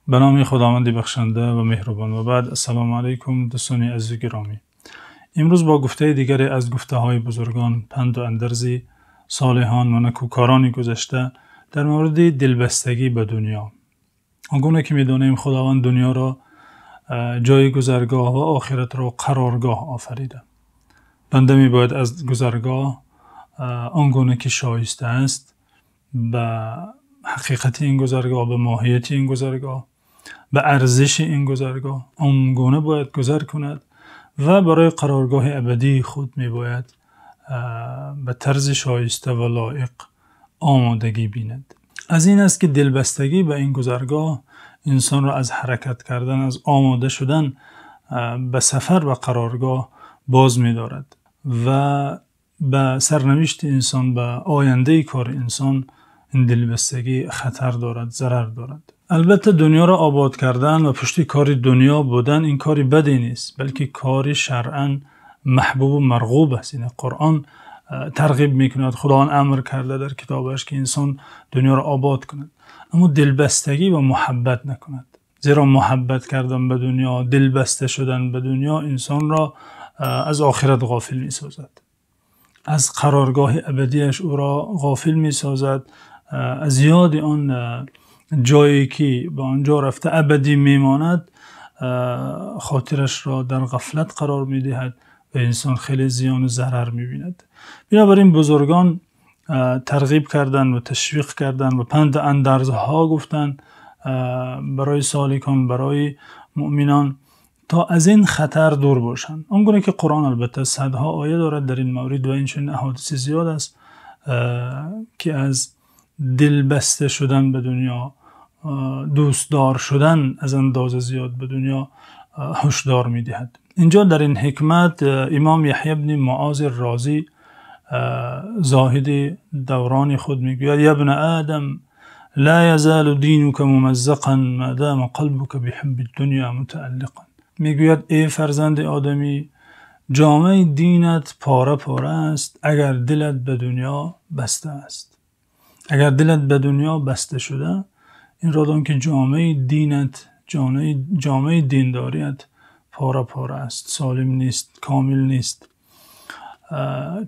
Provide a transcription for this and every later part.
Ба номи Худованди бахшанда ва меҳрубон. Ва баъд, ассалому алайкум, дӯстони азиз, гиромӣ. Имрӯз бо гуфтаи дигаре аз гуфтаҳои бузургон, панду андарзи солеҳон ва некӯкорони гузашта дар мавриди дилбастагӣ ба дунё. Он гуна ки медонем, Худованд дунёро ҷои гузаргоҳ ва охиратро қароргоҳ офаридааст. Банда мебояд аз гузаргоҳ он гуна ки шоиста аст ба ҳақиқати ин гузаргоҳ, ба моҳияти ин гузаргоҳ, ба арзиши ин гузаргоҳ он гуна бояд гузар кунад ва барои қароргоҳи абадии худ мебояд ба тарзи шоиста ва лоиқ омодагӣ бинад. Аз ин аст ки дилбастагӣ ба ин гузаргоҳ инсонро аз ҳаракат кардан, аз омода шудан ба сафар ба қароргоҳ боз медорад ва ба сарнавишти инсон, ба оянда кори инсон ин дилбастагӣ хатар дорад, зарар дорад. Албатта дунёро обод кардан ва пушти кори дунё будан ин кори бадӣ нест, балки кори шаръан маҳбуб ва марғуб аст. Яъне Қуръон тарғиб мекунад, Худованд амр кардааст дар китобаш, ки инсон дунёро обод кунад, аммо дилбастагӣ ва муҳаббат накунад. Зеро муҳаббат кардан ба дунё, дилбаста шудан ба дунё инсонро аз охират ғофил месозад. Аз қароргоҳи абадиаш ӯро ғофил месозад, аз ёди он ҷое ки ба он ҷо рафта абадӣ мемонад, хотирашро дар ғафлат қарор медиҳад ва инсон хеле зиён ва зарар мебинад. Бинобар ин бузургон тарғиб карданд ва ташвиқ карданд ва панду андарзҳо гуфтанд барои соликон, барои мӯъминон, то аз ин хатар дур бошанд. Он гуна ки Қуръон албатта садҳо оят дорад дар ин маврид ва инчунин аҳодиси зиёд аст, ки аз дилбаста шудан ба дунё, дӯстдор шудан аз андоза зиёд ба дунё ҳушдор медиҳад. Инҷо дар ин ҳикмат имом Яҳё ибни Муоз Розӣ, зоҳиди даврони худ, мегӯяд: يا ابن آدم لا يزال دينك ممزقا ما دام قلبك بحب الدنيا متعلقا. Мегӯяд: эй фарзанди одамӣ, ҷомаи динат пора пора аст агар дилат ба дунё баста аст. Агар дилат ба дунё баста шуда, инро дон ки ҷомаи динат, ҷомаи диндориат пора пора аст, солим нест, комил нест.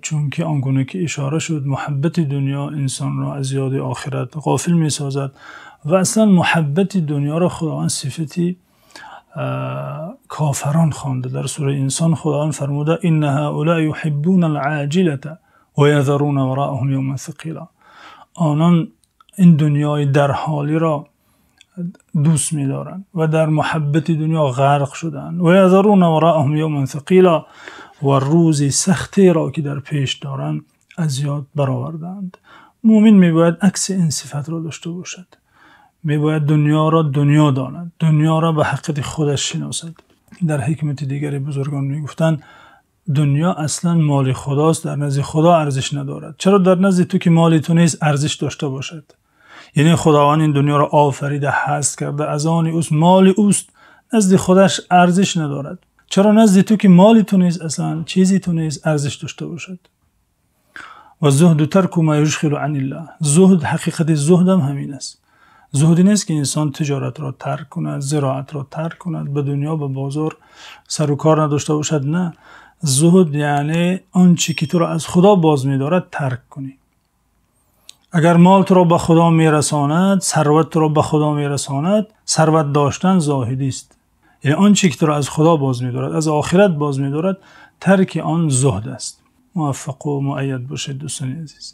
Чунки он гуна ки ишора шуд, муҳаббати дунё инсонро аз ёди охират ғофил месозад ва асло муҳаббати дунёро Худованд сифати кофирон хонда. Дар сураи Инсон Худованд фармуда: إن هؤلاء يحبون العاجلة ويذرون وراءهم يوما ثقيلا. Онон ин дунёи дарҳолиро дӯст медоранд ва дар муҳаббати дунё ғарқ шудаанд. ويذرون وراءهم يوما ثقيلا, ва рӯзи сахтеро ки дар пеш доранд аз ёд баровардаанд. Мӯъмин мебояд акси ин сифатро дошта бошад. Мебояд дунёро дунё донад, дунёро ба ҳақиқати худаш шиносад. Дар ҳикмати дигаре бузургон мегуфтанд: дунё асло моли Худост, дар назди Худо арзиш надорад. Чаро дар назди ту ки моли ту нест арзиш дошта бошад? Яъне Худованд ин дунёро офарида, ҳаст карда, аз они ӯст, моли ӯст, назди худаш арзиш надорад. Чаро назди ту ки моли ту нест, асло чизи ту нест, арзиш дошта бошад? والزهد ترك ما يشغل عن الله. Зуҳд, ҳақиқати зуҳд ҳам ҳамин аст. Зуҳд нест ки инсон тиҷоратро тарк кунад, зироатро тарк кунад, ба дунё, ба бозор сару кор надошта бошад. На, зуҳд яъне он чи ки туро аз Худо боз медорад тарк кунӣ. Агар мол туро ба Худо мерасонад, сарват туро ба Худо мерасонад, сарват доштан зоҳидӣ аст. Яъне он чи ки туро аз Худо боз медорад, аз охират боз медорад, тарки он зуҳд аст. Муваффақ ва муаййад бошед, дӯстони азиз.